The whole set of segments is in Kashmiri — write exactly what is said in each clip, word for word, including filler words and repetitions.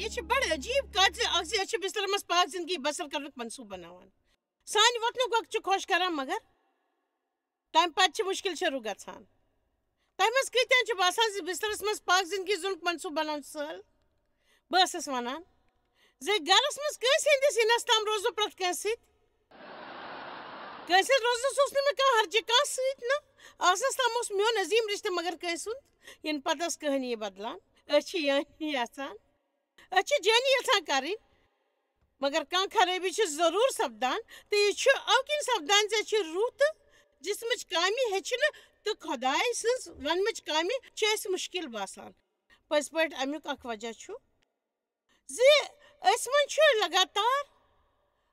یہِ چھِ بڑٕ عجیٖب کتھ زِ اکھ زِ أسۍ چھِ بسترس منٛز پاک زندگی بسر کرنُک منصوٗبہٕ بناوان۔ سانہِ وۄتھنُک وقت چھُ خۄش کران، مگر تمہِ پتہٕ چھِ مُشکِل شروٗع گژھان۔ تۄہہِ منٛز کۭتیاہ چھُ باسان زِ بسترس منٛز پاک زندگی زُنُک منصوٗبہٕ بناوُن سہل؟ بہٕ ٲسٕس ونان زِ گرس منٛز کٲنٛسہِ ہٕنٛدِس یِنس تام روزو پرٛٮ۪تھ کٲنٛسہِ سۭتۍ۔ کٲنٛسہِ ہٕنٛز روزنس اوس نہٕ مےٚ کانٛہہ ہرجہِ کانٛہہ سۭتۍ نہٕ۔ آسنس تام اوس میون عظیٖم رشتہٕ، مگر کٲنٛسہِ ہُنٛد یِنہٕ پتہٕ ٲس کہانی بدلان۔ أسۍ چھِ یہِ یژھان۔ أسۍ چھِ جٲنی یژھان کرٕنۍ، مگر کانٛہہ خرٲبی چھِ ضروٗر سپدان، تہٕ یہِ چھُ اَوٕ کِنۍ سپدان زِ أسۍ چھِ روح تہٕ جسمٕچ کامہِ ہیٚچھنہٕ تہٕ خۄداے سٕنٛز وننٕچ کامہِ چھِ اَسہِ مُشکِل باسان۔ پٔزۍ پٲٹھۍ اَمیُک اکھ وجہ چھُ زِ أسۍ منٛز چھُ لگاتار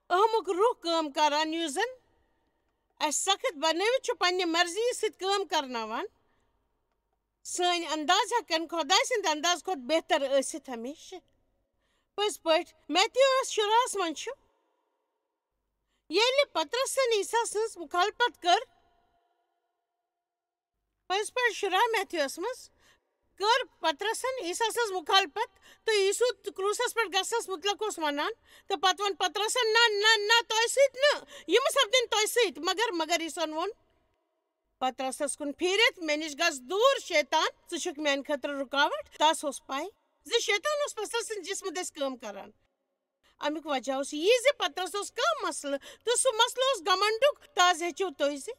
اہمُک روح کٲم کران، یُس زن اَسہِ سخت بنٲوِتھ چھُ پننہِ مرضی سۭتۍ کٲم کرناوان۔ سٲنۍ انداز ہٮ۪کن خۄداے سٕنٛدِ انداز کھۄتہٕ بہتر ٲسِتھ ہمیشہٕ۔ پٔزۍ پٲٹھۍ، میتھیوس شُراہس منٛز چھُ، ییٚلہِ پطرسن عیسیٰ سٕنٛز مخالفت کٔر، پٔزۍ پٲٹھۍ شُراہ میتھیوس منٛز کٔر پطرسن عیسیٰ سٕنٛز مخالفت تہٕ یسوع تہٕ کروسس پٮ۪ٹھ گژھنس متعلق اوس ونان، تہٕ پتہٕ ووٚن پطرسن، "نہ، نہ، نہ، تۄہہِ سۭتۍ نہٕ، یِم سپدن تۄہہِ سۭتۍ، مگر، مگر یسوعن ووٚن پطرسس کُن پھیٖرِتھ، مےٚ نِش گژھ دوٗر شیطان، ژٕ چھُکھ میانہِ خٲطرٕ رُکاوٹ۔" تس اوس پَے زِ شیطان اوس پطرس سٕنٛدِ جسمہٕ دٔسۍ کٲم کران۔ اَمیُک وجہ اوس یہِ زِ پطرس اوس کانٛہہ مسلہٕ، تہٕ سُہ مسلہٕ اوس گمنڈُک۔ تاز ہیٚچھِو تُہۍ زِ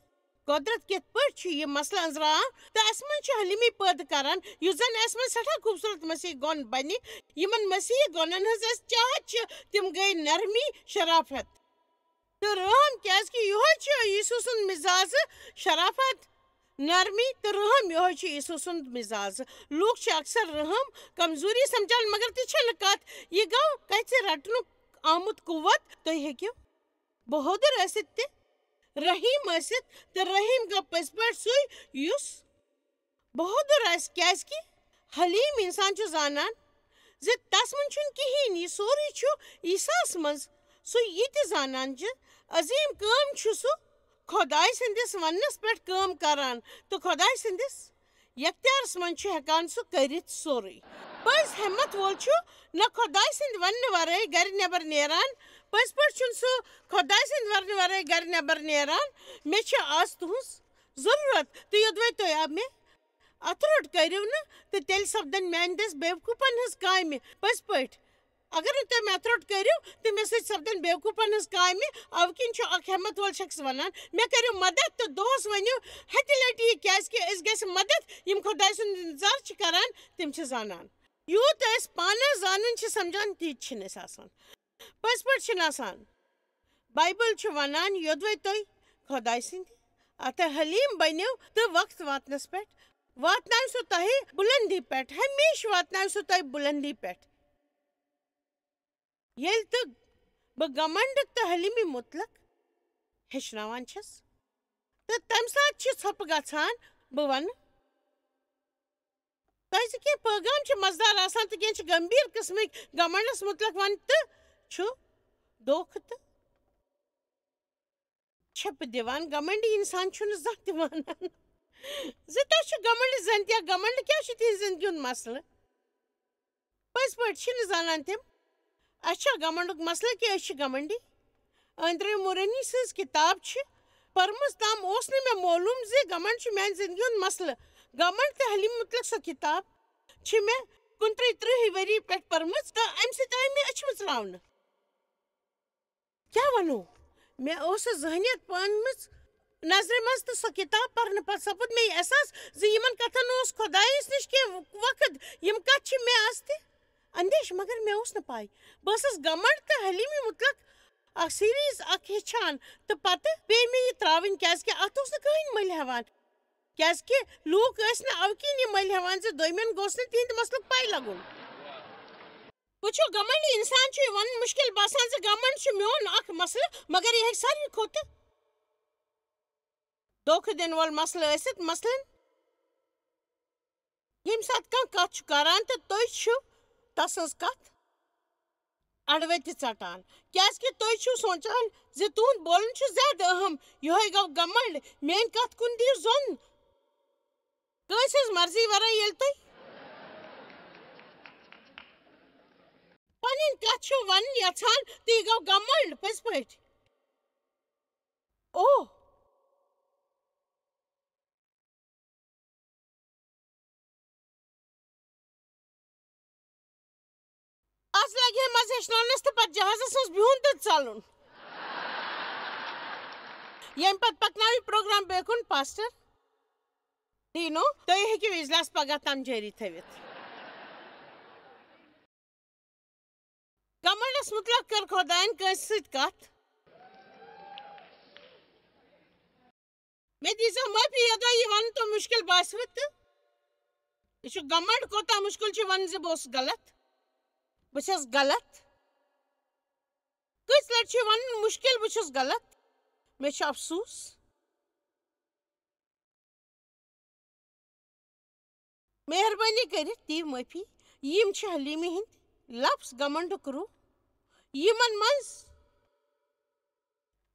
قۄدرت کِتھ پٲٹھۍ چھُ یہِ مسلہٕ أنٛزراوان تہٕ اَسہِ منٛز چھُ حلیٖمی پٲدٕ کران، یُس زن اَسہِ منٛز سٮ۪ٹھاہ خوٗبصوٗرت مسیحی گۄن بنہِ۔ یِمن مسیحی گۄنن ہٕنٛز اَسہِ چاہت چھِ، تِم گٔے نرمی، شرافت تہٕ رحم، کیازِ کہِ یِہوے چھُ یسوع سُنٛد مزاج، شرافت، نرمی تہٕ رحم، یِہوے چھُ یسوع سُنٛد مزاج۔ لوٗکھ چھِ اکثر رحم کمزوری سمجھان، مگر تہِ چھنہٕ کتھ۔ یہِ گوٚو کتھِ رٹنُک آمُت قوت۔ تُہۍ ہیٚکِو بہادر ٲسِتھ تہِ رحیم ٲسِتھ، تہٕ رحیم گوٚو پٔزۍ پٲٹھۍ سُے یُس بہادر آسہِ، کیازِ کہِ حلیم انسان چھُ زانان زِ تس منٛز چھُنہٕ کِہیٖنۍ، یہِ سورُے چھُ عیسیٰ ہس منٛز۔ سُہ یہِ تہِ زانان زِ عظیٖم کٲم چھُ سُہ خۄداے سٕنٛدِس وننس پٮ۪ٹھ کٲم کران، تہٕ خۄداے سٕنٛدِس یختیارس منٛز چھُ ہٮ۪کان سُہ کٔرِتھ سورُے۔ پٔزۍ ہٮ۪مت وول چھُ نہ خۄداے سٕنٛدِ وننہٕ ورٲے گرِ نٮ۪بر نیران۔ پٔزۍ پٲٹھۍ چھُنہٕ سُہ خۄداے سٕنٛدِ ورنہٕ ورٲے گرِ نٮ۪بر نیران۔ مےٚ چھِ آز تُہنٛز ضروٗرت، تہٕ یوٚدوَے تُہۍ آ-، مےٚ اَتھٕ روٚٹ کٔرِو نہٕ، تہٕ تیٚلہِ سپدن میانہِ دٔسۍ بیوقوٗفن ہٕنٛز کامہِ۔ پٔزۍ پٲٹھۍ، اگر نہٕ تُہۍ مےٚ اَتھٕ روٚٹ کٔرِو، تہٕ مےٚ سۭتۍ سپدن بیوقوٗفن ہٕنٛز کامہِ۔ اَوٕ کِنۍ چھُ اکھ ہٮ۪مت وول شخص ونان، "مےٚ کٔرِو مدد تہٕ دۄہس ؤنِو ہتہِ لٹہِ یہِ، کیازِ کہِ أسۍ گژھِ مدد، یِم خۄداے سُنٛد انتظار چھِ کران، تِم چھِ زانان۔" یوٗت أسۍ پانس زانُن چھِ سمجھان، تیٖتۍ چھِنہٕ أسۍ آسان۔ پٔزۍ پٲٹھۍ چھِنہٕ آسان۔ بایبل چھِ ونان، یوٚدوَے تُہۍ خۄداے سٕنٛدِ اَتھٕ حلیٖم بٔنِو تہٕ وقت واتنس پٮ۪ٹھ واتناوِ سُہ تۄہہِ بُلندی پٮ۪ٹھ، ہمیشہٕ واتناوِ سُہ تۄہہِ بُلندی پٮ۪ٹھ۔ ییٚلہِ تہٕ بہٕ گمنڈ تہٕ حلیٖمی مُتلق ہیٚچھناوان چھَس، تہٕ تَمہِ ساتہٕ چھِ ژھۄپہٕ گژھان، بہٕ وَنہٕ، کیازِ کینٛہہ پٲغام چھِ مزٕدار آسان تہٕ کینٛہہ چھِ گمبھیر قٕسمٕکۍ۔ گمنڈس مُتلق ونہٕ تہٕ چھُ دھوکہٕ تہٕ چھپہٕ دِوان۔ گمنڈی انسان چھُنہٕ زانٛہہ تہِ وَنان زِ تۄہہِ چھُ گمنڈ زنتہِ یا گمنڈ کیٛاہ چھُ تِہنٛزِ زندگی ہُنٛد مسلہٕ۔ پٔزۍ پٲٹھۍ چھِنہٕ زانان تِم۔ اَسہِ چھا گمنڈُک مسلہٕ کہِ أسۍ چھِ گمنڈی؟ آندرے مورینی سٕنٛز کِتاب چھِ پٔرمٕژ، تام اوس نہٕ مےٚ معلوم زِ گمنڈ چھُ میانہِ زندگی ہُنٛد مسلہٕ۔ گمنڈ تہٕ حلیٖم مُتلق سۄ کِتاب چھِ مےٚ کُنترٕٛہہِ ترٕٛہہِ ؤری پٮ۪ٹھ پٔرمٕژ، تہٕ اَمہِ سۭتۍ آیہِ مےٚ أچھ مٕژراونہٕ۔ کیٛاہ وَنو؟ مےٚ اوس سۄ ذہنیت پٲنمٕژ نظرِ منٛز، تہٕ سۄ کِتاب پرنہٕ پتہٕ سپُد مےٚ یہِ احساس زِ یِمن کتھن اوس خۄدایس نِش کینٛہہ وقت۔ یِم کتھٕ چھِ مےٚ آز تہِ اندیش، مگر مےٚ اوس نہٕ پَے۔ بہٕ ٲسٕس گمنڈ تہٕ حلیٖمی مُتلق اکھ سیریز اکھ ہیٚچھان، تہٕ پتہٕ پیٚیہِ مےٚ یہِ ترٛاوٕنۍ، کیازِ کہِ اتھ اوس نہٕ کٕہٕنۍ مٔلۍ ہٮ۪وان۔ کیازِ کہِ لوٗکھ ٲسۍ نہٕ اَوٕ کِنۍ یہِ مٔلۍ ہٮ۪وان زِ دوٚیمٮ۪ن گوٚژھ نہٕ تِہنٛدِ مسلُک پَے لگُن۔ وٕچھِو، گمنڈی انسان چھُ یہِ ونُن مُشکِل باسان زِ گمنڈ چھُ میون اکھ مسلہٕ، مگر یہِ ہیٚکہِ ساروی کھۄتہٕ دھوکہٕ دِنہٕ وول مسلہٕ ٲسِتھ۔ مثلاً، ییٚمہِ ساتہٕ کانٛہہ کتھ چھُ کران تہٕ تُہۍ چھِو تسٕنٛز کتھ اڑوَتہِ ژٹان، کیازِ کہِ تُہۍ چھِو سونچان زِ تُہُنٛد بولُن چھُ زیادٕ اہم۔ یِہوٚے گوٚو گمنڈ۔ میٲنۍ کتھ کُن دِیِو ظۄن۔ کٲنٛسہِ ہٕنٛز مرضی ورٲے ییٚلہِ تُہۍ پنٕنۍ کتھ چھِو ونٕنۍ یژھان، تہٕ یہِ گوٚو گمنڈ، پٔزۍ پٲٹھۍ۔ اوہ۔ از لگہِ ہے مزٕ ہیٚچھناونس تہٕ پتہٕ جہازس منٛز بِہُن تہٕ ژلُن۔ ییٚمہِ پتہٕ پکناوِ پروگرام بیٚیہِ کُن پاسٹر۔ ٹھیٖنو، تُہۍ ہیٚکِو اجلاس پگاہ تام جٲری تھٲوِتھ۔ گمنڈس متعلق کٔر خۄداین کٲنٛسہِ سۭتۍ کتھ؟ مےٚ دیٖزیو معٲفی، یوٚدوَے یہِ وَنُن تۄہہِ مُشکِل باسِوٕ تہٕ۔ یہِ چھُ گمنڈ کوٗتاہ مُشکِل چھُ وَنُن زِ بہٕ اوسُس غلط۔ بہٕ چھَس غلط۔ کٔژ لَٹہِ چھُ وَنُن مُشکِل، بہٕ چھُس غلط؟ مےٚ چھُ افسوٗس۔ مہربٲنی کٔرِتھ دِیِو معٲفی۔ یِم چھِ حلیٖمہِ ہِنٛدۍ لفظ گمنڈُک روح، یِمن منٛز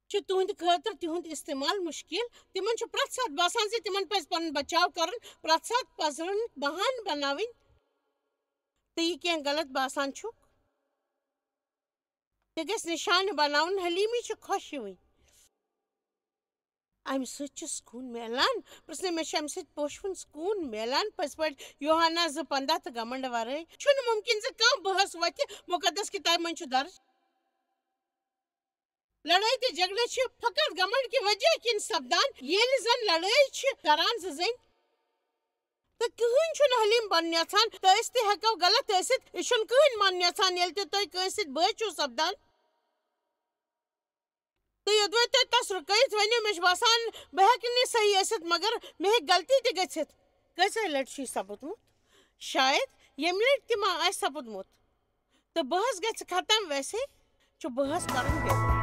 چھُ تُہنٛدِ خٲطرٕ تِہُنٛد استعمال مُشکِل۔ تِمن چھُ پرٛٮ۪تھ ساتہٕ باسان زِ تِمن پزِ پنُن بچاو کرُن، پرٛٮ۪تھ ساتہٕ پزرن بہانہٕ بناوٕنۍ، تہٕ یہِ کینٛہہ غلط باسان چھُکھ، تہِ گژھِ نشانہٕ بناوُن۔ حلیٖمی چھِ خۄش یِوٕنۍ۔ امہِ سۭتۍ چھُ سکوٗن میلان۔ پرٛژھنہٕ مےٚ چھُ امہِ سۭتۍ پوشہٕ وُن سکوٗن میلان۔ پٔزۍ پٲٹھۍ یوحنا زٕ پنٛداہ تہٕ گمنڈ ورٲے چھُنہٕ مُمکِن زِ کانٛہہ بحث وۄتھِ۔ مُقدس کِتابہِ منٛز چھُ درج، لڑٲے تہٕ جھگڑٕ چھِ فقط گمنڈ کہِ وجہ کِنۍ سپدان۔ ییٚلہِ زن لڑٲے چھِ کران زٕ زٔنۍ، تہٕ کٕہٕنۍ چھُنہٕ حلیٖم بنُن یژھان۔ تہٕ أسۍ تہِ ہٮ۪کو غلط ٲسِتھ، یہِ چھُنہٕ کٕہٕنۍ مانُن یژھان ییٚلہِ تہِ تُہۍ کٲنٛسہِ سۭتۍ بٲز چھِو سپدان۔ تہٕ یوٚدوَے تُہۍ تَس رُکٲیِتھ ؤنِو، مےٚ چھُ باسان بہٕ ہٮ۪کہٕ نہٕ صحیح ٲسِتھ، مگر مےٚ ہیٚکہِ غلطی تہِ گٔژھِتھ۔ کٔژِ لَٹہِ چھُ یہِ سپُدمُت؟ شاید ییٚمہِ لَٹہِ تہِ ما آسہِ سپُدمُت۔ تہٕ بحث گژھِ ختم، ویسے چھُ بحث کرُن بیٚیہِ۔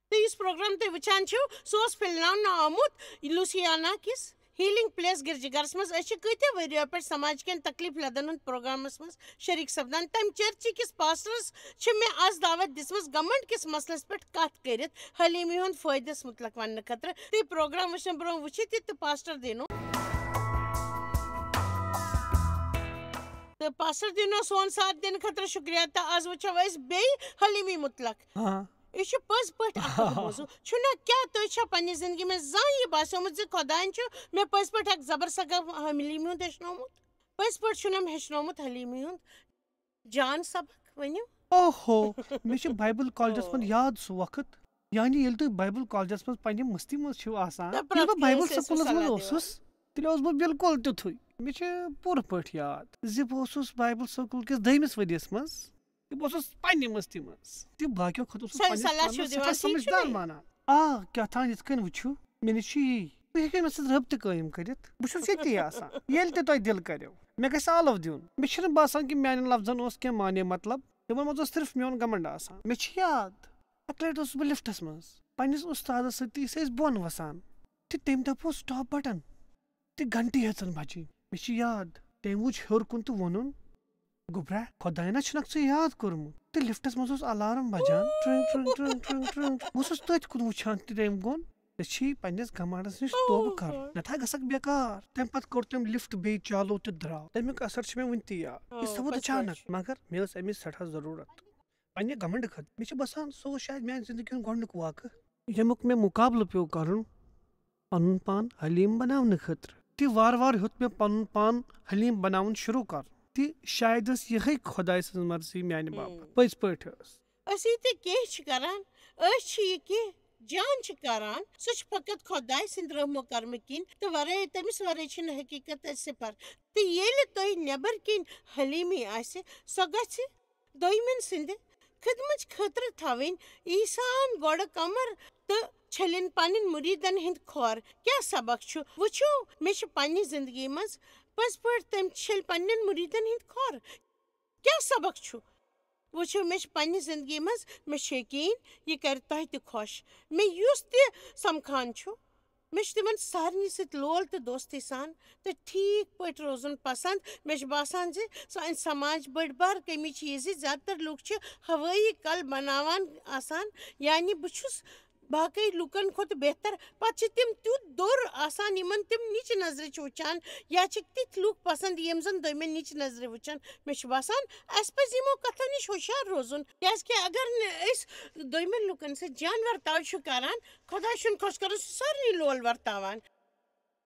تہٕ یُس پروگرام تُہۍ وٕچھان چھِو، سُہ اوس فِلناونہٕ آمُت لوسیانا کِس ہیلنگ پلیس گرجہِ گرس منٛز۔ أسۍ چھِ کۭتیاہ ؤرۍ یو پٮ۪ٹھ سماج کٮ۪ن تکلیف لدن ہُنٛد پروگرامس منٛز شریک سپدان۔ تمہِ چرچہِ کِس پاسٹرس چھِ مےٚ از دعوت دِژمٕژ گمنڈ کِس مسلس پٮ۪ٹھ کتھ کٔرِتھ حلیمی ہُنٛد فٲیدس متعلق وننہٕ خٲطرٕ۔ تُہۍ پروگرام وٕچھنہٕ برونٛہہ وٕچھِو تہِ تہٕ پاسٹر دینو۔ تہٕ پاسٹر دینو سون ساتھ دِنہٕ خٲطرٕ شُکریہ۔ تہٕ از وٕچھو أسۍ بیٚیہِ حلیمی متعلق۔ ہاں۔ یہِ چھُ پٔزۍ پٲٹھۍ اکھ موضوع۔ چھُنہ کیٛاہ تۄہہِ چھا پننہِ زندگی منٛز زانٛہہ یہِ باسیومُت زِ خۄدایَن چھُ مےٚ پٔزۍ پٲٹھۍ اکھ زبر سکب حلیمی ہُنٛد ہیٚچھنومُت؟ پٔزۍ پٲٹھۍ چھُنم ہیٚچھنومُت حلیمی ہُنٛد جان سبق؟ ؤنِو۔ اوہو، مےٚ چھُ بایبل کالجس منٛز او۔ یاد سُہ وقت، یعنی ییٚلہِ تُہۍ بایبل کالجس منٛز پننہِ مستی منٛز چھِو آسان، تہٕ ییٚلہِ بہٕ پرٛٮ۪تھ بایبل کینٛہہ ٲسِو سکوٗلس صلاح منٛز دِوان۔ اوسُس، تیٚلہِ اوسُس بہٕ بالکل تیُتھُے۔ مےٚ چھُ پوٗرٕ پٲٹھۍ یاد زِ بہٕ اوسُس بایبل سکوٗل کِس دوٚیمِس ؤرِیَس منٛز، تہٕ بہٕ اوسُس پننہِ مستی منٛز تہِ باقیو کھۄتہٕ اوسُس سۄے پننِس صلاح پانس چھِو سٮ۪ٹھاہ دِوان، ٹھیٖک سمجھدار چھُنہٕ؟ مانان۔ آ، کیٛاہ تام یِتھ کٔنۍ وٕچھِو، مےٚ نِش چھُ یی۔ تُہۍ ہیٚکِو مےٚ سۭتۍ رٲبطہٕ قٲیِم کٔرِتھ، بہٕ چھُس ییٚتی آسان۔ ییٚلہِ تہِ تۄہہِ دِل کَریو، مےٚ گژھِ آلو دیُن۔ مےٚ چھُنہٕ باسان کہِ میٛانٮ۪ن لفظن اوس کینٛہہ معنی مطلب، تِمن منٛز اوس صرف میون گمنڈ آسان۔ مےٚ چھُ یاد، اَکہِ لَٹہِ اوسُس بہٕ لفٹس منٛز پننِس اُستادس سۭتۍ، تہٕ أسۍ ٲسۍ بۄن وسان، تہٕ تٔمۍ دبوو stop button، تہٕ گھنٹی ہیٚژٕن بجٕنۍ۔ مےٚ چھُ یاد، تٔمۍ وُچھ ہیوٚر کُن تہٕ ووٚنُن، "گوٚبرا، خۄداین چھُنکھ ژےٚ یاد کوٚرمُت؟" تہٕ لفٹس منٛز اوس الارم بجان، ٹرنگ، ٹرنگ، ٹرنگ، ٹرنگ، ٹرنگ۔ بہٕ اوسُس تٔتھۍ کُن وٕچھان تہٕ تٔمۍ ووٚن، "ژےٚ چھی پننِس گمنڈس نِش توبہٕ کرُن، نتہٕ ہا گژھکھ بیکار۔" تمہِ پتہٕ کوٚر تٔمۍ لفٹ بیٚیہِ چالو تہٕ درٛاو۔ تمیُک اثر چھُ مےٚ وُنہِ تہِ یاد۔ یہِ سپُد اچانک، مگر مےٚ ٲس امِچ سٮ۪ٹھاہ ضروٗرت۔ پننہِ گمنڈ خٲطرٕ۔ مےٚ چھُ باسان، سُہ اوس شاید میانہِ زندگی ہُنٛد گۄڈٕنیُک واقعہٕ، ییٚمیُک مےٚ مُقابلہٕ پیوٚو کرُن پنُن پان حلیٖم بناونہٕ خٲطرٕ۔ تہٕ وارٕ وارٕ ہیوٚت مےٚ پنُن پان حلیٖم بناوُن شروٗع کرُن۔ تہٕ شاید ٲس یِہے خۄداے سٕنٛز مرضی میانہِ باپتھ۔ پٔزۍ پٲٹھۍ ٲس۔ أسۍ یہِ تہِ کینٛہہ چھِ کران، أسۍ چھِ یہِ کینٛہہ جان چھِ کران، سُہ چھُ فقط خۄداے سٕنٛدِ رحم و کرمہٕ کِنۍ، تہٕ ورٲے، تٔمِس ورٲے چھِنہٕ حقیٖقت اَسہِ صفر۔ تہٕ ییٚلہِ تۄہہِ نٮ۪بر کِنۍ حلیٖمی آسہِ، سۄ گژھِ دوٚیمٮ۪ن سٕنٛدِ خدمتٕچ خٲطرٕ تھاوٕنۍ۔ عیسیٰ ہن گۄڈٕ کمر تہٕ چھٔلِن پنٕنۍ مُریٖدن ہٕنٛدۍ کھۄر۔ کیٛاہ سبق چھُ؟ وٕچھِو، مےٚ چھِ پننہِ زندگی منٛز پٔزۍ پٲٹھۍ تٔمۍ چھٔلۍ پننٮ۪ن مُریٖدن ہٕنٛدۍ کھۄر۔ کیٛاہ سبق چھُ؟ وٕچھِو، مےٚ چھِ پننہِ زندگی منٛز، مےٚ چھُ یقیٖن، یہِ کرِ تۄہہِ تہِ خۄش۔ مےٚ یُس تہِ سمکھان چھُ، مےٚ چھُ تِمن سارنٕے سۭتۍ لول تہٕ دوستی سان تہٕ ٹھیٖک پٲٹھۍ روزُن پسنٛد۔ مےٚ چھُ باسان زِ سانہِ سماج بٔڑ بار کٔمی چھِ یہِ زِ زیادٕ تر لوٗکھ چھِ ہوٲیی کل بناوان آسان، یعنی بہٕ چھُس باقٕے لوٗکن کھۄتہٕ بہتر۔ پتہٕ چھِ تِم تیُتھ دوٚر آسان، یِمن تِم نِچہِ نظرِ چھِ وٕچھان، یا چھِ تِتھۍ لوٗکھ پسند، یِم زن دوٚیمٮ۪ن نِچہِ نظرِ وٕچھن۔ مےٚ چھُ باسان، اسہِ پزِ یِمو کتھو نِش ہُشیار روزُن، کیازِ کہِ اگر نہٕ أسۍ دوٚیمٮ۪ن لوٗکن سۭتۍ جان ورتاو چھِ کران، خۄداے چھُنہٕ خۄش کران، سُہ چھُ سارنٕے لول ورتاوان۔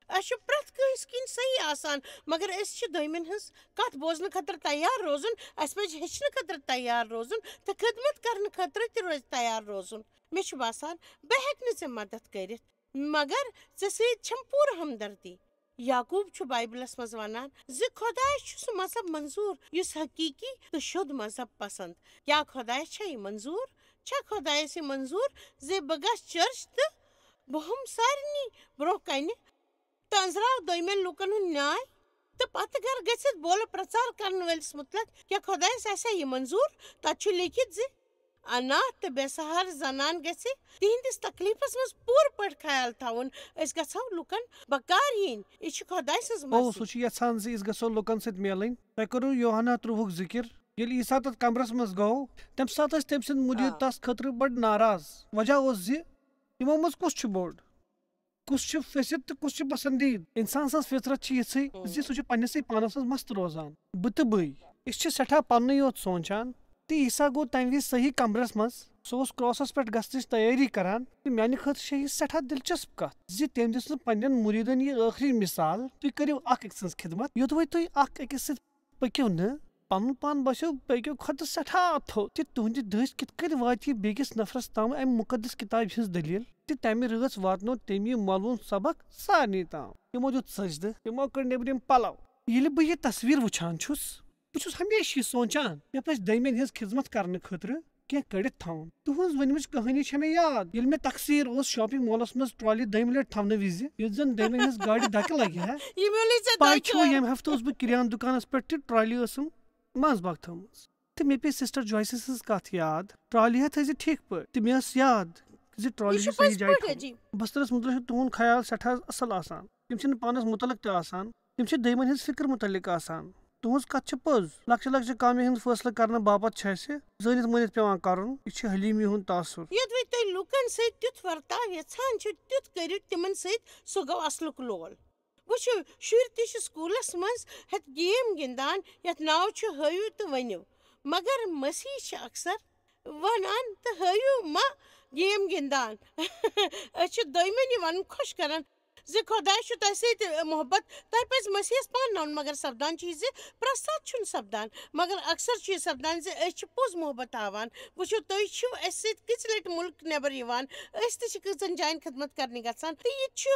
اسہِ چھُ پرٛٮ۪تھ کٲنٛسہِ کِنۍ صحیح آسان، مگر أسۍ چھِ دوٚیمٮ۪ن ہٕنٛز کتھ بوزنہٕ خٲطرٕ تیار روزُن، اسہِ پزِ ہیٚچھنہٕ خٲطرٕ تیار روزُن تہٕ خدمت کرنہٕ خٲطرٕ تہِ روزِ تیار روزُن۔ مےٚ چھُ باسان، بہٕ ہٮ۪کہٕ نہٕ ژےٚ مدد کٔرِتھ، مگر ژےٚ سۭتۍ چھم پوٗرٕ ہمدردی۔ یعقوب چھُ بائبلس منٛز ونان زِ خۄدایس چھُ سُہ مذہب منظور یُس حقیقی تہٕ شوٚد مذہب پسند۔ کیا خۄدایس چھا یہِ منظور؟ چھا خۄدایس یہِ منظور زِ بہٕ گژھٕ چرچ تہٕ بہٕ ہم سارنٕے برونٛہہ کنہِ تہٕ أنٛزراو دوٚیمٮ۪ن لوٗکن ہُنٛد نیاے تہٕ پتہٕ گرٕ گٔژھِتھ بولہٕ پرچار کرن وٲلِس مُتلق؟ کیا خۄدایس آسیا یہِ منظور؟ تتہِ چھُ لیکھِتھ زِ اناتھ تہٕ بے سہارٕ زنان گژھِ تِہنٛدِس تکلیفس منٛز پوٗرٕ پٲٹھۍ خیال تھاوُن۔ أسۍ گژھو لوٗکن بکار یِنۍ۔ یہِ چھِ خۄداے سٕنٛز او، مرضی۔ سُہ چھُ یژھان زِ أسۍ گژھو لوٗکن سۭتۍ میلٕنۍ۔ تۄہہِ کوٚروٕ یوحنا ترٛوہُک ذِکِر۔ ییٚلہِ عیسیٰ تتھ کمرس منٛز گوٚو، تمہِ ساتہٕ ٲسۍ تٔمۍ سٕنٛدۍ مُریٖد آ۔ تس خٲطرٕ بڑٕ ناراض۔ وجہ اوس زِ یِمو منٛز کُس چھُ بوٚڑ؟ کُس چھُ فاسد تہٕ کُس چھُ پسندیٖد؟ انسان سٕنٛز فطرت چھِ یِژھٕے زِ سُہ چھُ پننِسٕے پانس منٛز مست روزان۔ بہٕ تہٕ بٕے، أسۍ چھِ سٮ۪ٹھاہ پننُے یوت سونچان۔ تہٕ عیسیٰ گوٚو تمہِ وِزِ صحیح کمرس منٛز۔ سُہ اوس کراسس پٮ۪ٹھ گژھنٕچ تیٲری کران۔ تہٕ میانہِ خٲطرٕ چھےٚ یہِ سٮ۪ٹھاہ دلچسپ کتھ زِ تٔمۍ دِژ نہٕ پننٮ۪ن مُریٖدن یہِ ٲخری مثال، تُہۍ کٔرِو اکھ أکۍ سٕنٛز خدمت۔ یوٚدوَے تُہۍ اکھ أکِس سۭتۍ پٔکِو نہٕ، پنُن پان باسیو بیٚکیو کھۄتہٕ سٮ۪ٹھاہ تھوٚد، تہِ تُہنٛدِ دٔسۍ کِتھ کٔنۍ واتہِ یہِ بیٚکِس نفرس تام امہِ مُقدس کِتابہِ ہٕنٛز دٔلیٖل؟ تہِ تمہِ رٲژ واتنوو تٔمۍ یہِ ملوُن سبق سارنٕے تام۔ تِمو دیُت سجدٕ، تِمو کٔڑۍ نیٚبرِم پلو۔ ییٚلہِ بہٕ یہِ تصویر وٕچھان چھُس، بہٕ چھُس ہمیشہِ یہِ سونچان، مےٚ پزِ دوٚیمٮ۪ن ہٕنٛز خدمت کرنہٕ خٲطرٕ کینٛہہ کٔڑِتھ تھاوُن۔ تُہٕنٛز ؤنمٕژ کہانی چھےٚ مےٚ یاد۔ ییٚلہِ مےٚ تقصیر اوس شاپنگ مالس منٛز ٹرالی دوٚیمہِ لٹہِ تھاونہٕ وِزِ، یُتھ زن دوٚیمٮ۪ن ہٕنٛز گاڑِ دکہِ لگہِ ہا۔ یہِ میلے ژےٚ پاے دۄیہِ چھُوا، خٲر۔ ییٚمہِ ہفتہٕ اوسُس بہٕ کِریان دُکانس پٮ۪ٹھ تہِ ٹرالی ٲسٕم منٛز باگ تھٲومٕژ۔ تہٕ مےٚ پیٚیہِ سسٹر جویسہِ سٕنٛز کتھ یاد، ٹرالی ہا تھٲیزِ ٹھیٖک پٲٹھۍ۔ تہٕ مےٚ ٲس یاد زِ ٹرالی یہِ چھِ چھُ صحیح پٔزۍ جایہِ پٲٹھۍ تھاوٕنۍ۔ عجیٖب۔ بسترس مُتعلق چھُ تُہُنٛد خیال سٮ۪ٹھاہ اصل آسان۔ تِم چھِنہٕ پانس مُتعلق تہِ آسان، تِم چھِ دوٚیمن ہٕنٛز فِکر مُتعلق آسان۔ تُہٕنٛز کتھ چھِ پٔز۔ لۄکچہِ لۄکچہِ کامہِ ہُنٛد فٲصلہٕ کرنہٕ باپتھ چھِ اسہِ زٲنِتھ مٲنِتھ پٮ۪وان کرُن۔ یہِ چھِ حلیمی ہُنٛد تاثر۔ یوٚدوَے تُہۍ لوٗکن سۭتۍ تیُتھ ورتاو یژھان چھِو، تیُتھ کٔرِو تِمن سۭتۍ، سُہ گوٚو اصلُک لول۔ وٕچھِو، شُرۍ تہِ چھِ سکوٗلس منٛز ہٮ۪تھ گیم گِنٛدان، یتھ ناو چھُ ہٲیِو تہٕ ؤنِو، مگر مسیح چھِ اکثر ونان تہٕ ہٲیِو ما گیم گِنٛدان۔ أسۍ چھِ دۄیمٮ۪ن یہِ ونُن خۄش کران زِ خۄداے چھُ تۄہہِ سۭتۍ محبت، تۄہہِ پزِ مسیحس پانہٕ ناوُن، مگر سپدان چھُ یہِ زِ پرٛٮ۪تھ ساتہٕ چھُنہٕ سپدان، مگر اکثر چھُ یہِ سپدان زِ أسۍ چھِ پوٚز محبت ہاوان۔ وٕچھِو، تُہۍ چھِو اَسہِ سۭتۍ کٔژِ لٹہِ مُلک نٮ۪بر یِوان، أسۍ تہِ چھِ کۭژن جاین خدمت کرنہِ گژھان، تہٕ یہِ تہِ چھُ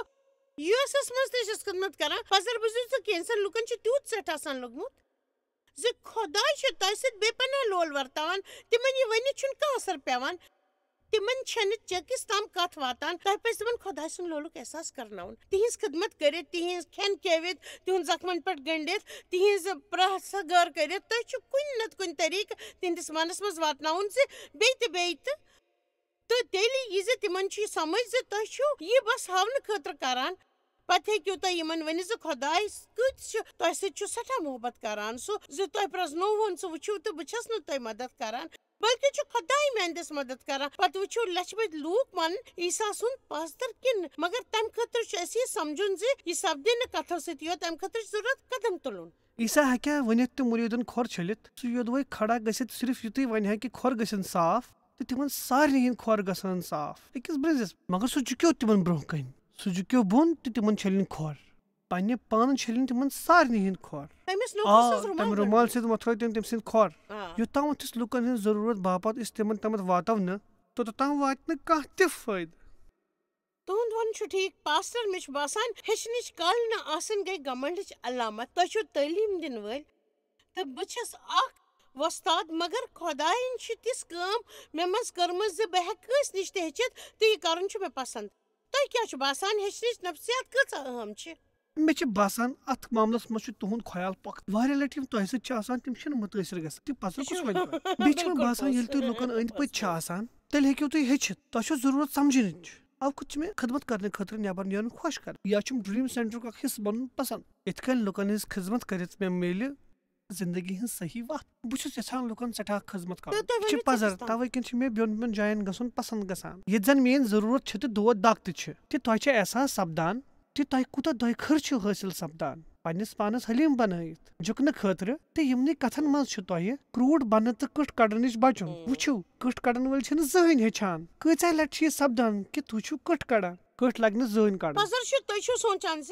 یوٗ ایس منٛز تہِ چھِس خدمت کران۔ پزر بوٗزِو ژٕ، کینٛژن لُکن چھُ تیوٗت ژٹھ آسان لوٚگمُت زِ خۄداے چھُ تۄہہِ سۭتۍ بے پناہ لول ورتاوان، تِمن یہِ ؤنِتھ چھُنہٕ کانٛہہ اثر پٮ۪وان۔ تِمن چھنہٕ چٔکِس تام کتھ واتان۔ تۄہہِ پزِ تِمن خۄداے سُنٛد لولُک احساس کرناوُن، تِہنٛز خدمت کٔرِتھ، تِہنٛز کھٮ۪ن کھیٲوِتھ، تِہُنٛد زخمن پٮ۪ٹھ گٔنٛڈِتھ، تِہنٛز پرٛاہ سگٲر کٔرِتھ۔ تۄہہِ چھُ کُنہِ نتہٕ کُنہِ طریٖقہٕ تِہنٛدِس منس منٛز واتناوُن زِ بیٚیہِ تہٕ بیٚیہِ تہٕ تہٕ تیٚلہِ یہِ زِ تِمن چھُ یہِ سمجھ زِ تۄہہِ چھُو یہِ بس ہاونہٕ خٲطرٕ کران، پتہٕ ہیٚکِو تُہۍ یِمن ؤنِتھ زِ خۄداے کۭتِس چھُ تۄہہِ سۭتۍ چھُ سٮ۪ٹھاہ محبت کران، سُہ زِ تۄہہِ پرٛزنووُن، سُہ وٕچھِو تہٕ بہٕ چھَس نہٕ تۄہہِ مدد کران، بلکہِ چھُ خۄداے میٛانہِ دٔسۍ مدد کران۔ پتہٕ وٕچھِو لچھِ بٔدۍ لوٗکھ مانن عیسیٰ سُنٛد پاستر کِنہٕ، مگر تَمہِ خٲطرٕ چھُ اَسہِ یہِ سمجھُن زِ یہِ سپدِ نہٕ کتھو سۭتۍ یوت، تَمہِ خٲطرٕ چھُ ضروٗرت قدم تُلُن۔ عیسیٰ ہیٚکہِ ہا ؤنِتھ تہٕ مُریٖدن کھۄر چھٔلِتھ، سُہ یوٚدوَے کھڑا گٔژھِتھ صرف یُتُے ونہِ ہا کہِ کھۄر گٔژھِن صاف، تہٕ تِمن سارنٕے ہٕنٛدۍ کھۄر گژھن صاف۔ أکِس برنزِس، مگر سُہ جُکیو تِمن برونٛہہ کنہِ۔ سُہ جُکیو بۄن تہٕ تِمن چھٔلِنۍ کھۄر۔ پننہِ پانہٕ چھٔلِنۍ تِمن سارنٕے ہٕنٛدۍ کھۄر۔ تٔمِس نوکھٕ آ، سٕنٛز رُمال تمہِ رُمال گٔنٛڈِتھ۔ سۭتۍ وۄتھرٲے تٔمۍ تٔمۍ سٕنٛدۍ کھۄر۔ آ۔ یوٚتام أسۍ لُکن ہٕنٛز ضروٗرت باپتھ أسۍ تِمن تامتھ واتو نہٕ، توٚتام واتہِ نہٕ کانٛہہ تہِ فٲیدٕ۔ تُہُنٛد وَنُن چھُ ٹھیٖک، پاسٹر۔ مےٚ چھُ باسان، ہیٚچھنٕچ کالہِ نہٕ آسٕنۍ گٔے گمنڈٕچ علامت۔ تۄہہِ چھِو تعلیٖم دِنہٕ وٲلۍ، تہٕ بہٕ چھَس اکھ وۄستاد، مگر خۄدایَن چھِ تِژھ کٲم مےٚ منٛز کٔرمٕژ زِ بہٕ ہٮ۪کہٕ کٲنٛسہِ نِش تہِ ہیٚچھِتھ، تہٕ یہِ کَرُن چھُ مےٚ پسنٛد۔ تۄہہِ کیٛاہ چھُ باسان، ہیٚچھنٕچ نفسیات کۭژاہ اہم چھِ؟ مےٚ چھِ باسان، اتھ معاملس منٛز چھُ تُہُنٛد خیال پۄختہٕ۔ واریاہ لٹہِ یِم تۄہہِ سۭتۍ چھِ آسان، تِم چھِنہٕ مُتٲثر گژھان۔ تِم پزرٕ کُس وَنہِ تۄہہِ؟ بیٚیہِ چھِ مےٚ باسان، ییٚلہِ تُہۍ لُکن أنٛدۍ پٔکۍ چھِ آسان، تیٚلہِ ہیٚکِو تُہۍ ہیٚچھِتھ۔ تۄہہِ چھو ضروٗرت سمجھنٕچ۔ اَوٕ کھۄتہٕ چھِ مےٚ خدمت کرنہٕ خٲطرٕ نٮ۪بر نیرُن خۄش کران۔ یا چھُم ڈریٖم سینٹرُک اکھ حصہٕ بنُن پسنٛد۔ یِتھ کٔنۍ لُکن ہٕنٛز خدمت کٔرِتھ مےٚ میلہِ زندگی ہٕنٛز صحیح وتھ۔ بہٕ چھُس یژھان لُکن سٮ۪ٹھاہ خدمت کرُن۔ تُہۍ، تُہۍ یہِ چھِ ؤنِو پزر، تۄہہِ کِژھ تام۔ توے کِنۍ چھِ مےٚ بیوٚن بیوٚن جاین گژھُن پسند گژھان۔ ییٚتہِ زن میٲنۍ ضروٗرت چھِ تہٕ دود دگ تہِ چھِ، تہِ تۄہہِ چھِ احساس سپدان تہِ تۄہہِ کوٗتاہ دۄیہِ خٲر چھُ حٲصِل سپدان پننِس پانس حلیٖم بنٲیِتھ جُکنہٕ خٲطرٕ، تہٕ یِمنٕے کتھن منٛز چھُ تۄہہِ کرٛوٗٹھ بننہٕ تہٕ کٕٹھ کڑنٕچ بچُن۔ ہُم۔ وٕچھِو، کٕٹھ کڑن وٲلۍ چھِنہٕ زٕہٕنۍ ہیٚچھان۔ کۭژاہ لٹہِ چھِ یہِ سپدان کہِ تُہۍ چھِو کٕٹھ کڑان؟ کٕٹھ لگہِ نہٕ زٕہٕنۍ کڑُن۔ پزر چھُ، تُہۍ چھِو سونٛچان زِ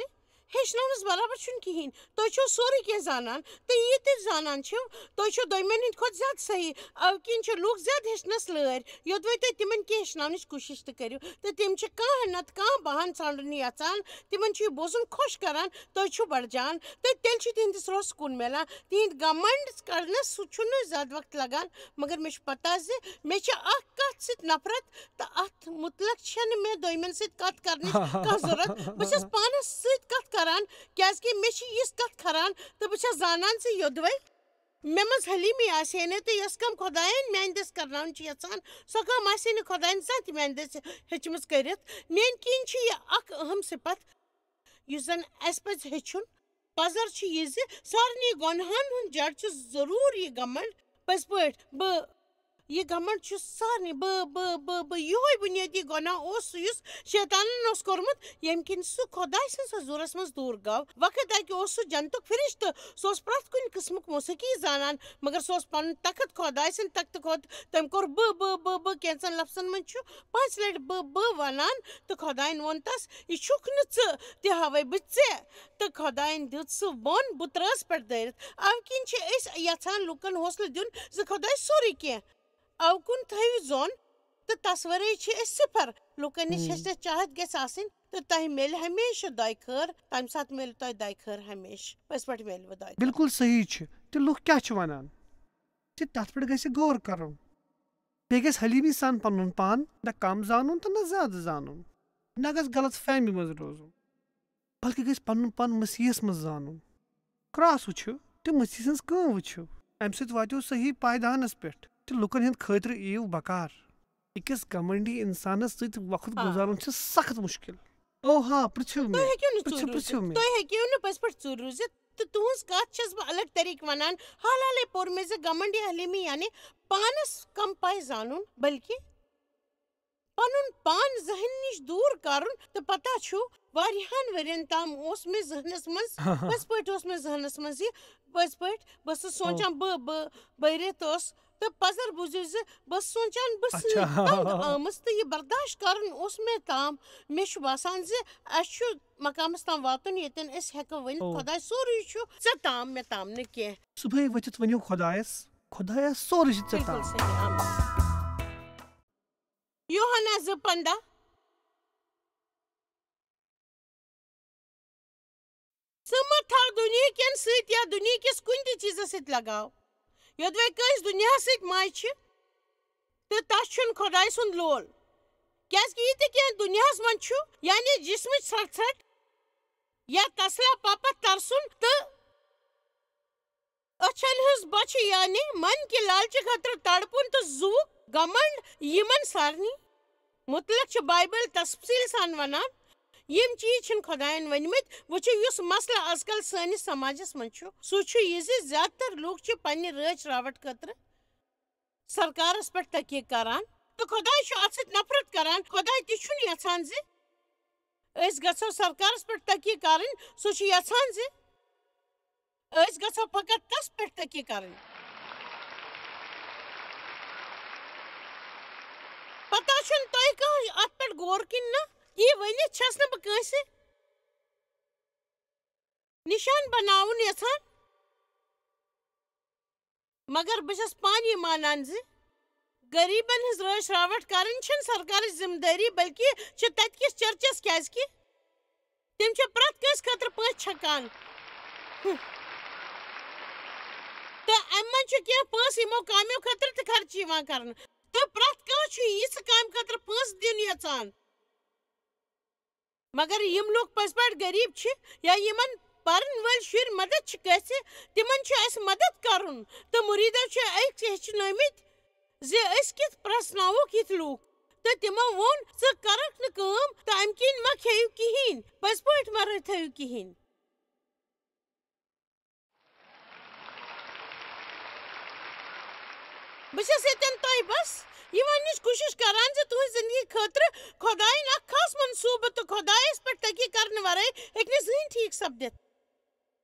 ہیٚچھناونس برابر چھُنہٕ کِہیٖنۍ۔ تُہۍ چھِو سورُے کینٛہہ زانان تہٕ یہِ تہِ زانان چھِو، تُہۍ چھِو دوٚیمٮ۪ن ہٕنٛدِ کھۄتہٕ زیادٕ صحیح۔ اَوٕ کِنۍ چھِ لُکھ زیادٕ ہیٚچھنس لٲرۍ، یوٚدوَے تُہۍ تِمن کینٛہہ ہیٚچھناونٕچ کوٗشِش تہِ کٔرِو۔ تہٕ تِم چھِ کانٛہہ نتہٕ کانٛہہ بہانہٕ ژھانٛڈُن یژھان۔ تِمن چھُ یہِ بوزُن خۄش کران، تُہۍ چھِو بڑجان۔ تہٕ تیٚلہِ چھُ تِہنٛدِس روحس سکوٗن میلان۔ تِہنٛدۍ گمنڈ کرنس سُہ چھُنہٕ زیادٕ وقت لگان، مگر مےٚ چھُ پتہ زِ مےٚ چھِ اکھ کتھ سۭتۍ نفرت، تہٕ اتھ متعلق چھنہٕ مےٚ دوٚیمٮ۪ن سۭتۍ کتھ کرنٕچ کانٛہہ ضروٗرت۔ بہٕ چھَس پانَس سۭتۍ کتھ کران، کیازِ کہِ مےٚ چھِ یِژھ کتھ کران تہٕ بہٕ چھَس زانان زِ یوٚدوَے مےٚ منٛز حلیٖمی آسہِ ہے نہٕ تہٕ یۄس کٲم خۄدایَن میانہِ دٔسۍ کرناوٕنۍ چھِ یژھان، سۄ کٲم آسہِ ہے نہٕ خۄدایَن زانٛہہ تہِ میانہِ دٔسۍ ہیٚچھمٕژ کٔرِتھ۔ میٲنۍ کِنۍ چھِ یہِ اکھ اہم صفت، یُس زن اَسہِ پزِ ہیٚچھُن۔ پزر چھُ یہِ زِ سارنٕے گۄنہَن ہُنٛد جڑ چھُ ضروٗر یہِ گمنڈ۔ پٔزۍ پٲٹھۍ، بہٕ، یہِ گمنڈ چھُ سارنٕے، بہٕ، بہٕ، بہٕ، بہٕ، یِہوٚے بُنیٲدی گۄناہ اوس سُہ، یُس شیطانن اوس کوٚرمُت، ییٚمہِ کِنۍ سُہ خۄداے سٕنٛز حضوٗرس منٛز دوٗر گوٚو۔ وقت اکہِ اوس سُہ جنتُک فرشتہٕ، سُہ اوس پرٛٮ۪تھ کُنہِ قٕسمُک موسیقی زانان، مگر سُہ اوس پنُن تخت خۄداے سٕنٛدِ تختہٕ کھۄتہٕ، تٔمۍ کوٚر بہٕ، بہٕ، بہٕ، بہٕ۔ کینٛژن لفظن منٛز چھُ پانٛژِ لٹہِ بہٕ، بہٕ ونان، تہٕ خۄدایَن ووٚن تس، "یہِ چھُکھ نہٕ ژٕ، تہِ ہاوَے بہٕ ژےٚ۔" تہٕ خۄدایَن دیُت سُہ بۄن بُترَس پٮ۪ٹھ دٲرِتھ۔ اَوٕ کِنۍ چھِ أسۍ یَژھان لُکَن حوصلہٕ دیُن زِ خۄداے چھُ سورُے کینٛہہ۔ اَوٕ کُن تھٲیِو ظۄن تہٕ تَس وَرٲے چھِ أسۍ صِفر۔ لُکَن نِش ہم۔ ہیٚچھنٕچ چاہت گژھِ آسٕنۍ تہٕ تۄہہِ میلہِ ہمیشہِ دۄیہِ خٲر، تَمہِ ساتہٕ میلہِ تۄہہِ دۄیہِ خٲر ہمیشہِ۔ پٔزۍ پٲٹھۍ میلوٕ دۄیہِ خٲر۔ بِلکُل صحیح چھِ۔ تہٕ لُکھ کیٛاہ چھِ وَنان؟ تہٕ تَتھ پٮ۪ٹھ گژھِ غور کَرُن۔ بیٚیہِ گژھِ حلیٖمی سان پَنُن پان نہ کَم زانُن تہٕ نہ زیادٕ زانُن۔ نہ گژھِ غلط فہمی منٛز روزُن، بلکہِ گژھِ پَنُن پان مسیحس منٛز زانُن۔ کرٛاس وٕچھِو تہٕ مسیح سٕنٛز کٲم وٕچھِو۔ اَمہِ سۭتۍ واتیو صحیح پایدانَس پٮ۪ٹھ تہٕ لُکَن ہٕنٛدِ خٲطرٕ یِیِو بکار۔ أکِس گمنڈی اِنسانَس سۭتۍ وقت آ۔ گُزارُن چھُ سخت مُشکِل۔ او ہا، پرٛژھِو تُہۍ مےٚ۔ ہیٚکِو نہٕ پرٛژھِو، ژوٗر روٗزِتھ۔ پرٛژھِو مےٚ۔ تُہۍ ہیٚکِو نہٕ پٔزۍ پٲٹھۍ ژوٗر روٗزِتھ۔ تہٕ تُہٕنٛز کَتھ چھَس بہٕ الگ طریٖقہٕ وَنان۔ حال حالے پوٚر مےٚ زِ گمنڈی حلیٖمی یعنی پانَس کم پاے زانُن، بلکہِ پنُن پان ذہن نِش دوٗر کرُن۔ تہٕ پتہ چھُ، واریاہن ؤرین تام اوس مےٚ ذہنس منٛز، پٔزۍ پٲٹھۍ اوس مےٚ ذہنس منٛز یہِ، پٔزۍ پٲٹھۍ بہٕ ٲسٕس سونٛچان، بہٕ، بہٕ، بٔرِتھ اوس۔ تہٕ پزر بوٗزِو زِ بہٕ ٲسٕس سونٛچان، بہٕ سۭتۍ اچھا۔ تنگ آمٕژ، تہٕ یہِ برداشت کرُن اوس مےٚ تام۔ مےٚ چھُ باسان زِ اسہِ چھُ مقامس تام واتُن، ییٚتٮ۪ن أسۍ ہٮ۪کو ؤنِتھ، او۔ خۄداے سورُے چھُ، ژےٚ تام، مےٚ تام نہٕ کینٛہہ۔ صبحٲے ؤتھِتھ ؤنِو خۄدایس، "خۄدایا، سورُے چھُ ژےٚ بِلکُل تام۔" صحیح، آمین۔ یوحنا زٕ پنٛداہ۔ ژٕ مہ تھاو دُنیہٕ کٮ۪ن سۭتۍ یا دُنیہٕ کِس کُنہِ تہِ چیٖزس سۭتۍ لگاو۔ یوٚدوَے کٲنٛسہِ دُنیاہس سۭتۍ ماے چھِ، تہٕ تس چھُنہٕ خۄداے سُنٛد لول۔ کیازِ کہِ یہِ تہِ کینٛہہ دُنیاہس منٛز چھُ، یعنی جسمٕچ ژھرٛٹھ ژھرٛٹھ یا تسلا باپتھ ترسُن تہٕ أچھن ہٕنٛز بۄچھِ، یعنی من کہِ لالچہِ خٲطرٕ تڑپُن تہٕ زُوُک گمنڈ، یِمن سارنٕے مُتعلق چھِ بایبل تفصیٖل سان وَنان۔ یِم چیٖز چھِنہٕ خۄدایَن ؤنۍمٕتۍ۔ وٕچھِو، یُس مسلہٕ آز کل سٲنِس سماجس منٛز چھُ، سُہ چھُ یہِ زِ زیادٕ تر لوٗکھ چھِ پننہِ رٲچھ راوَٹھ خٲطرٕ سرکارس پٮ۪ٹھ تقیہ کران، تہٕ خۄداے چھُ اتھ سۭتۍ نفرت کران۔ خۄداے تہِ چھُنہٕ یژھان زِ أسۍ گژھو سرکارس پٮ۪ٹھ تقیہ کرٕنۍ، سُہ چھُ یژھان زِ أسۍ گژھو فقط تس پٮ۪ٹھ تقیہ کرٕنۍ۔ پتہ چھُنہٕ تۄہہِ کانٛہہ اتھ پٮ۪ٹھ غور کِنہٕ نہ، یہِ ؤنِتھ چھَس نہٕ بہٕ کٲنٛسہِ نشان بناوُن یژھان، مگر بہٕ چھَس پانہٕ یہِ مانان زِ غریبن ہٕنٛز رٲچھ راوَٹھ کرٕنۍ چھَنہٕ سرکارٕچ ذمہٕ دٲری، بلکہِ چھِ تَتہِ کِس چرچس، کیازِ کہِ تِم چھِ پرٛٮ۪تھ کٲنٛسہِ خٲطرٕ پٔژھۍ چھکان۔ تہٕ اَمہِ منٛز چھُ کینٛہہ پونٛسہٕ یِمو کامیو خٲطرٕ تہِ خرچہٕ یِوان کرنہٕ۔ تہٕ پرٛٮ۪تھ کانٛہہ چھُ یِژھٕ کامہِ خٲطرٕ پونٛسہٕ دیُن یژھان۔ مگر یِم لوٗکھ پٔزۍ پٲٹھۍ غریٖب چھِ یا یِمن پرن وٲلۍ شُرۍ مدد چھِ گژھِ، تِمن چھُ اَسہِ مدد کرُن۔ تہٕ مُریٖدو چھِ أکۍ ہیٚچھنٲومٕتۍ زِ أسۍ کِتھ پرٛژھناووکھ یِتھ لوٗکھ۔ تہٕ تِمو ووٚن، "ژٕ کرکھ نہٕ کٲم تہٕ اَمہِ کِنۍ مہ کھیٚیِو کِہیٖنۍ، پٔزۍ پٲٹھۍ مہ رٔٹھٲیِو کِہیٖنۍ۔" بہٕ چھَس ییٚتٮ۪ن تۄہہِ بس یہِ وننٕچ کوٗشِش کران زِ تُہٕنٛزِ زِندگی خٲطرٕ خۄدایَن اکھ خاص منصوٗبہٕ تہٕ خۄدایَس پٮ۪ٹھ تقی کرنہٕ ورٲے ہیٚکہِ نہٕ زٕہٕنۍ ٹھیٖک سپدِتھ۔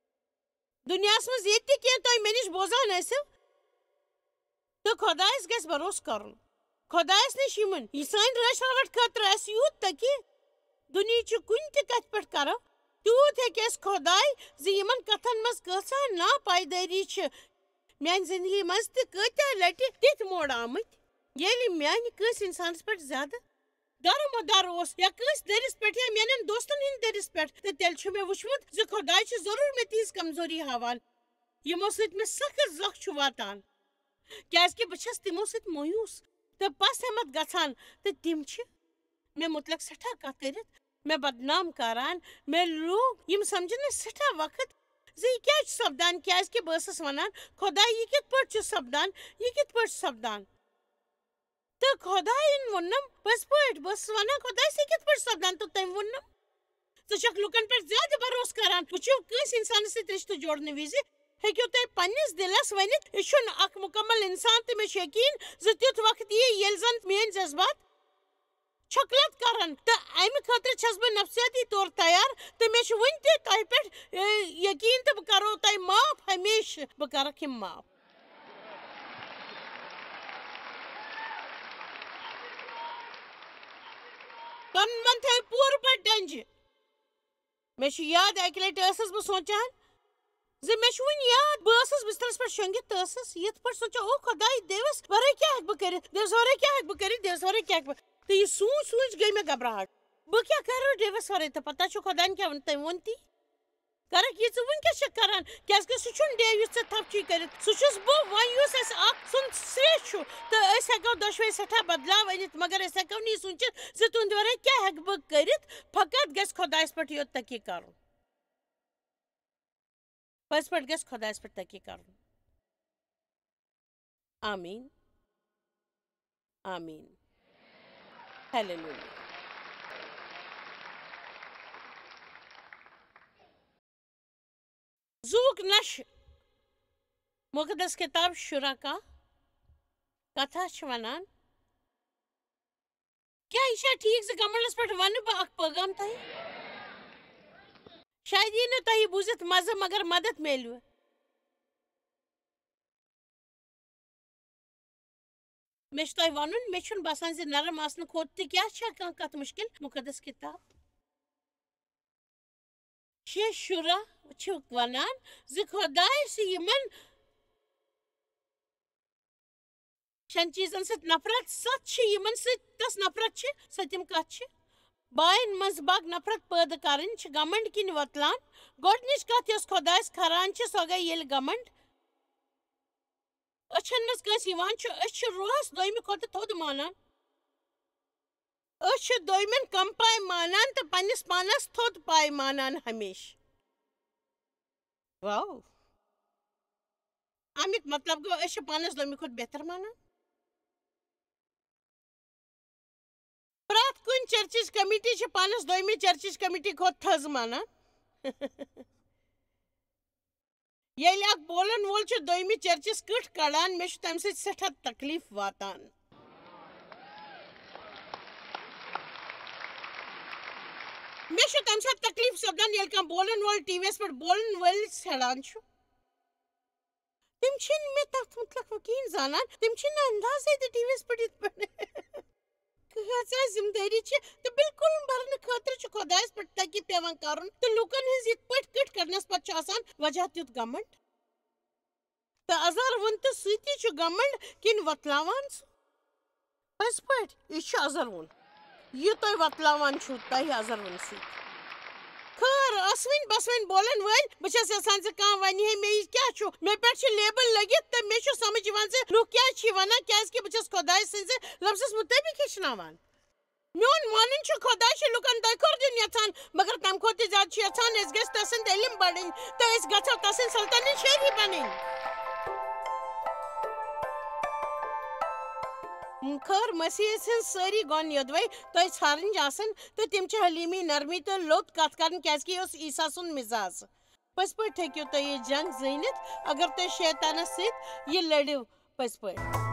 دُنیاہَس منٛز ییٚتہِ تہِ کینٛہہ تُہۍ مےٚ نِش بوزان ٲسِو، تہٕ خۄدایَس گژھِ بھروسہٕ کرُن۔ خۄدایَس نِش یِمَن یہِ سانہِ رٲچھ راوَٹھ خٲطرٕ آسہِ یوٗت تقی، دُنیہٕچہِ کُنہِ تہِ کتھِ پٮ۪ٹھ کرو، تیوٗت ہیٚکہِ اَسہِ خۄداے زِ یِمَن کتھن منٛز کۭژاہ ناپایدٲری چھِ۔ میانہِ زندگی منٛز تہِ کۭتیاہ لٹہِ تِتھۍ موڑ آمٕتۍ، ییٚلہِ میانہِ کٲنٛسہِ انسانس پٮ۪ٹھ زیادٕ دارومدار اوس، یا کٲنٛسہِ دٔرِس پٮ۪ٹھ، یا میانٮ۪ن دوستن ہٕنٛدِ دٔرِس پٮ۪ٹھ، تہٕ تیٚلہِ چھُ مےٚ وُچھمُت زِ خۄداے چھُ ضروٗر مےٚ تِہنٛز کمزوری ہاوان، یِمو سۭتۍ مےٚ سخت زکھ چھُ واتان، کیازِ کہِ بہٕ چھَس تِمو سۭتۍ مویوٗس تہٕ پس ہٮ۪متھ گژھان، تہٕ تِم چھِ مےٚ مُتلق سٮ۪ٹھاہ کَتھ کٔرِتھ مےٚ بدنام کران۔ مےٚ لوٗکھ یِم سمجھن مےٚ سٮ۪ٹھاہ وقت زِ یہِ کیٛازِ چھُ سپدان، کیٛازِ کہِ بہٕ ٲسٕس وَنان، "خۄداے، یہِ کِتھ پٲٹھۍ چھُ سپدان؟ یہِ کِتھ پٲٹھۍ چھُ سپدان؟" تہٕ خۄدایَن ووٚننَم پٔزۍ پٲٹھۍ، بہٕ ٲسٕس وَنان، "خۄداے، ژےٚ کِتھ پٲٹھۍ چھُ سپدان؟" تہٕ تٔمۍ ووٚننَم، "ژٕ چھَکھ لُکَن پٮ۪ٹھ زیادٕ بھروسہٕ کران۔ وٕچھِو، کٲنٛسہِ اِنسانَس سۭتۍ رِشتہٕ جوڑنہٕ وِزِ ہیٚکِو تُہۍ پنٛنِس دِلَس ؤنِتھ، یہِ چھُنہٕ اکھ مُکمل اِنسان، تہٕ مےٚ چھُ یقیٖن زِ تیُتھ وقت یی، ییٚلہِ زَن میٛٲنۍ جذبات چھۄکلت کرن، تہٕ امہِ خٲطرٕ چھَس بہٕ نفسیٲتی طور تیار، تہٕ مےٚ چھُ وُنہِ تہِ تۄہہِ پٮ۪ٹھ، اے، یقیٖن، تہٕ بہٕ کرو تۄہہِ معاف ہمیشہٕ، بہٕ کرکھ یِم معاف۔" پنُن من تھٲیِو پوٗرٕ پٲٹھۍ ڈنجہِ۔ مےٚ چھُ یاد، اَکہِ لَٹہِ ٲسٕس بہٕ سونٛچان زِ مےٚ چھُ وُنہِ یاد، بہٕ ٲسٕس بسترس پٮ۪ٹھ شۄنٛگِتھ تہٕ ٲسٕس یِتھ پٲٹھۍ سونٛچان، "او خۄداے، دیوَس ورٲے کیٛاہ ہٮ۪کہٕ بہٕ کٔرِتھ؟ دیوَس ورٲے کیٛاہ ہٮ۪کہٕ بہٕ کٔرِتھ؟ دیوَس ورٲے کیٛاہ ہٮ۪کہٕ بہٕ؟" تہٕ یہِ سونٛچ سونٛچ گٔے مےٚ گھبراہٹ۔ بہٕ کیٛاہ کَرٕ دیوَس ورٲے؟ تہٕ پتہ چھُ خۄدایَن کیٛاہ ووٚن، تٔمۍ ووٚن تی۔ کَرَکھ یہِ ژٕ وٕنۍکٮ۪س چھَکھ کَران، کیٛازِکہِ سُہ چھُنہٕ دیو یُس ژےٚ تھپھ چھُے کٔرِتھ۔ سُہ چھُس بہٕ، وۄنۍ یُس اَسہِ اَکھ سُنٛد سرٛیٚہہ چھُ، تہٕ أسۍ ہٮ۪کو دۄشوَے سٮ۪ٹھاہ بدلاو أنِتھ، مگر أسۍ ہٮ۪کو نہٕ یہِ سوٗنٛچِتھ زِ تُہٕنٛدِ ورٲے کیٛاہ ہٮ۪کہٕ بہٕ کٔرِتھ؟ فقط گژھِ خۄدایَس پٮ۪ٹھ یوت تکیہِ کَرُن۔ پٔزۍ پٲٹھۍ گژھِ خۄدایَس پٮ۪ٹھ تکیہِ کَرُن۔ آمیٖن۔ آمیٖن۔ ہیلیلویا۔ زُوُک نشہٕ۔ مُقدس کِتاب شُرکا کتھا چھِ وَنان، کیٛاہ یہِ چھا ٹھیٖک زِ گملس پٮ۪ٹھ ونہٕ بہٕ اکھ پٲغام تۄہہِ؟ شاید یی نہٕ تۄہہِ بوٗزِتھ مزٕ، مگر مدد میلوٕ۔ مےٚ چھُ تۄہہِ ونُن، مےٚ چھُنہٕ باسان زِ نرم آسنہٕ کھۄتہٕ تہِ کیٛاہ چھےٚ کانٛہہ کتھ مُشکِل۔ مُقدس کِتاب شےٚ شُراہ چھِ ونان زِ خۄداے چھِ یِمن شٮ۪ن چیٖزن سۭتۍ نفرت، ستھ چھِ یِمن سۭتۍ تس نفرت چھِ۔ سۄ تِم کتھ چھِ؟ باین منٛز باگ نفرت پٲدٕ کرٕنۍ چھِ گمنڈ کِنۍ وۄتلان۔ گۄڈٕنِچ کتھ یۄس خۄدایس کھران چھِ، سۄ گٔے ییٚلہِ گمنڈ أچھن منٛز کٲنٛسہِ یِوان چھُ، أسۍ چھِ روحس دوٚیمہِ کھۄتہٕ تھوٚد مانان۔ أسۍ چھِ دوٚیمٮ۪ن کم پاے مانان تہٕ پننِس پانس تھوٚد پاے مانان ہمیشہٕ۔ واو۔ اَمیُک مطلب گوٚو، أسۍ چھِ پانس دوٚیمہِ کھۄتہٕ بہتر مانان۔ پرٛٮ۪تھ کُنہِ چرچٕچ کمیٹی چھِ پانس دوٚیمہِ چرچٕچ کمیٹی کھۄتہٕ تھٔز مانان۔ ییٚلہِ اکھ بولن وول چھُ دوٚیمہِ چرچس کٕٹھ کڑان، مےٚ چھُ تَمہِ سۭتۍ سٮ۪ٹھاہ تکلیف واتان۔ مےٚ چھُ تَمہِ ساتہٕ تکلیف سپدان، ییٚلہِ کانٛہہ بولن وول ٹی وی یَس پٮ۪ٹھ بولن وٲلِس ہٮ۪ڑان چھُ۔ تِم چھِنہٕ مےٚ تَتھ مُتلق وۄنۍ کِہیٖنۍ زانان، تِم چھِنہٕ اندازے تہِ ٹی وی یَس پٮ۪ٹھ یِتھ پٲٹھۍ۔ کۭژاہ ذمہٕ دٲری چھِ، تہٕ بالکل بھرنہٕ خٲطرٕ چھُ خۄدایَس پٮ۪ٹھ تقی پٮ۪وان کَرُن، تہٕ لوٗکَن ہٕنٛز یِتھ پٲٹھۍ کٕٹھ کَڑنَس پَتہٕ چھُ آسان وجہ تیُتھ گمنڈ۔ تہٕ اظہر وُن تہٕ سۭتی چھُ گمنڈ کِنۍ وۄتلاوان سُہ۔ پٔزۍ پٲٹھۍ، یہِ چھُ اظہر وُن۔ یہِ تُہۍ وۄتلاوان چھِو، تۄہہِ اظہر وُن سۭتۍ۔ خٲر، ٲسوٕنۍ بسوٕنۍ بولن وٲلۍ، بہٕ چھَس یژھان زِ کانٛہہ وَنہِ ہے مےٚ یہِ کیٛاہ چھُ۔ مےٚ پٮ۪ٹھ چھِ لیبل لٔگِتھ تہٕ مےٚ چھُ سمجھ یِوان زِ لُکھ کیٛازِ چھِ یہِ وَنان، کیٛازِ کہِ بہٕ چھَس خۄداے سٕنٛزِ لفظس مُطٲبِق ہیٚچھناوان۔ میون مانُن چھُ، خۄداے چھُ لُکن دۄکھٕ کھوٚر دیُن یژھان، مگر تَمہِ کھۄتہٕ تہِ زیادٕ چھُ یژھان أسۍ گژھِ تَسٕنٛدۍ علم بڑٕنۍ تہٕ أسۍ گژھو تَسٕنٛدۍ سلطنٕنۍ شہری بنٕنۍ۔ خٲر، مسیحس ہٕنٛز سٲری گۄن یودوے تۄہہِ ژھارٕنۍ آسن، تہٕ تِم چھِ حلیمی، نرمی تہٕ لوٚت کتھ کرٕنۍ، کیازِ کہِ یہِ اوس عیسیٰ سُنٛد مزاج۔ پٔزۍ پٲٹھۍ ہیٚکِو تُہۍ یہِ جنگ زیٖنِتھ، اگر تُہۍ شیطانس سۭتۍ یہِ لٔڑِو۔ پٔزۍ پٲٹھۍ۔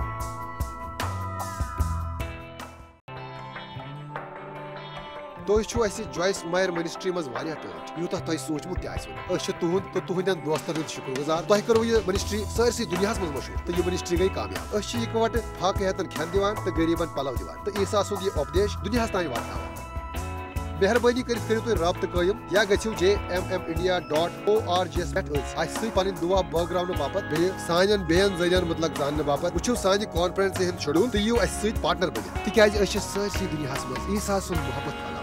تُہۍ چھِو اَسہِ جویس مایر منسٹری منٛز واریاہ ٹٲٹھۍ، یوٗتاہ تۄہہِ سوٗنٛچمُت تہِ آسِوٕ نہٕ۔ أسۍ چھِ تُہُنٛد تہٕ تُہنٛدٮ۪ن دوستن ہُنٛد شُکر گُزار۔ تۄہہِ کٔروٕ یہِ منسٹری سٲرسٕے دُنیاہس منٛز مشہوٗر تہٕ یہِ منسٹری گٔے کامیاب۔ أسۍ چھِ اِکہٕ وٹہٕ فاقہٕ ہیتن کھٮ۪ن دِوان تہٕ غریٖبن پلو دِوان تہٕ عیسیٰ سُنٛد یہِ اُپدیش دُنیاہس تام واتناوان۔ مہربٲنی کٔرِتھ کٔرِو تُہۍ رابطہٕ قٲیِم یا گٔژھِو J M M India dot O R G یس پٮ۪ٹھ أسۍ اَسہِ سۭتۍ پنٕنۍ دُعا بٲگراونہٕ باپتھ بیٚیہِ سانٮ۪ن بیٚین ذٔریعن مُتعلق زاننہٕ باپتھ۔ وٕچھِو سانہِ کانفرنس ہُنٛد شیڈول تہٕ یِیِو اَسہِ سۭتۍ پارٹنر بٔنِتھ، تِکیازِ أسۍ چھِ سٲرسٕے دُنیاہس منٛز عیسیٰ سُنٛد محبت پھٔہلاوان۔